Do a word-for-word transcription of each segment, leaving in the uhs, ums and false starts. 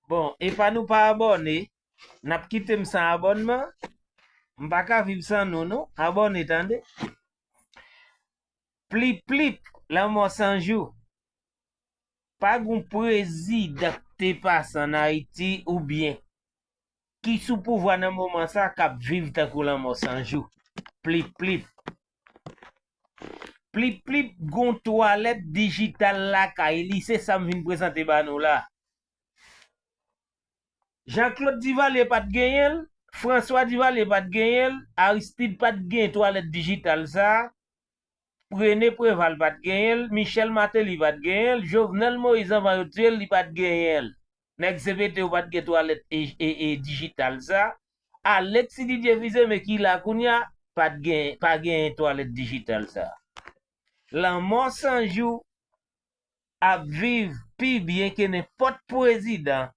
Bon, epa nou pa abòne, n ap kite m san abònman. M pa ka viv san nou, non. Abòne, tande. Plip plip, lanmò san jou. Pa gon prezidan k te pase ann Ayiti oubyen ki sou pouvwa nan moman sa k ap viv tankou lanmò san jou. Plip plip. Plip plip gon twalèt dijital lakay li, se sa m vin prezante ba nou la. Jean Claude Duvalier pa t genyen l, François Duvalier pa t genyen l, Aristide pa t gen twalèt dijital sa a, René Préval pa t genyen l, Michel Martelly pa t genyen l, Jovenel Moïse anvan yo tiye l, li pa t genyen l. Nèg C P T yo pa t gen twalèt e, e, e dijital sa. Alexis Didier Fils-Aimé ki la kounye a, pa t gen, pa genyen twalèt dijital sa. Lanmò san jou ap viv pi byen ke nenpòt prezidan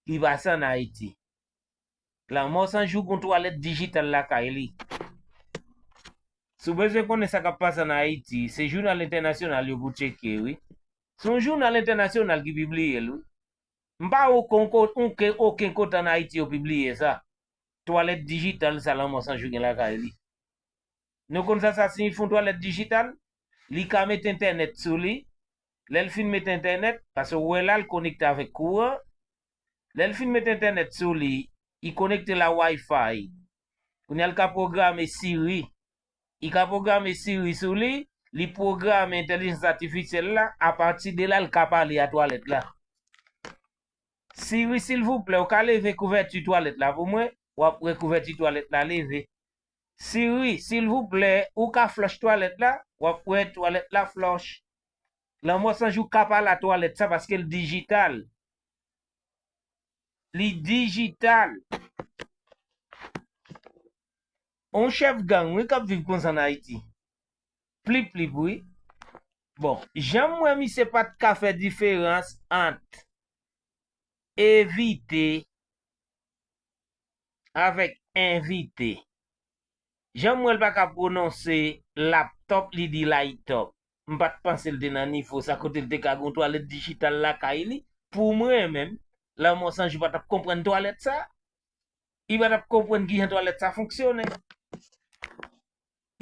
ki pase ann Ayiti. Lanmò san jou gon twalèt dijital lakay li. Si w bezwen konnen sa k ap pase ann Ayiti, se jounal entènasyonal yo pou tcheke, wi. Se yon jounal entènasyonal ki pibliye l, wi. M pa wè okenn ko-, okenn, okenn kote ann Ayiti yo pibliye sa. Twalèt dijital sa lanmò san jou gen lakay li. Nou konn sa sa siyifi yon twalèt dijital? Li ka mete entènèt sou li. Lè l fin mete entènèt, paske w wè la, l konekte avèk kouran. Lè l fin mete entènèt sou li, li konekte la Wi-Fi. Kounye a l ka pwograme Siri. Li ka pwograme Siri sou li, li pwograme entèlijans atifisyèl la, apati de la, l ka pale a twalèt la. Siri, silvouplè, ou ka leve kouvèti twalèt la pou mwen? W ap wè kouvèti twalèt la leve. Siri, silvouplè, ou ka flòch twalèt la? W ap wè twalèt la flòch. Lanmò san jou ka pale a twalèt sa paske l dijital. Li dijital. On chèf gang, wi, k ap viv konsa ann Ayiti. Plip plip, wi. Bon, jan m wè misye pa t ka fè diferans ant evite avèk envite. Jan m wè l pa ka pwononse laptop, li di laytòp. M pa t panse l te nan nivo sa kote l te ka gon twalèt dijital lakay li. Pou mwen menm, lanmò san jou pa t ap konprann twalèt sa. Li pa t ap konprann kijan twalèt sa fonksyone.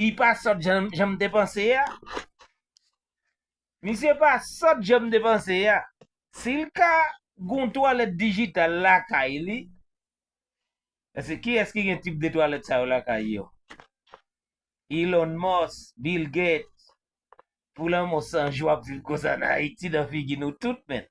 Li pa sòt jan, jan m te panse a. Misye pa sòt jan m te panse a. Si l ka gon twalèt dijital lakay li, èske kiyès ki gen tip de twalèt sa yo lakay yo? Elon Musk, Bill Gates, pou lanmò san jou ap viv konsa nan Ayiti nan figi nou tout, menn.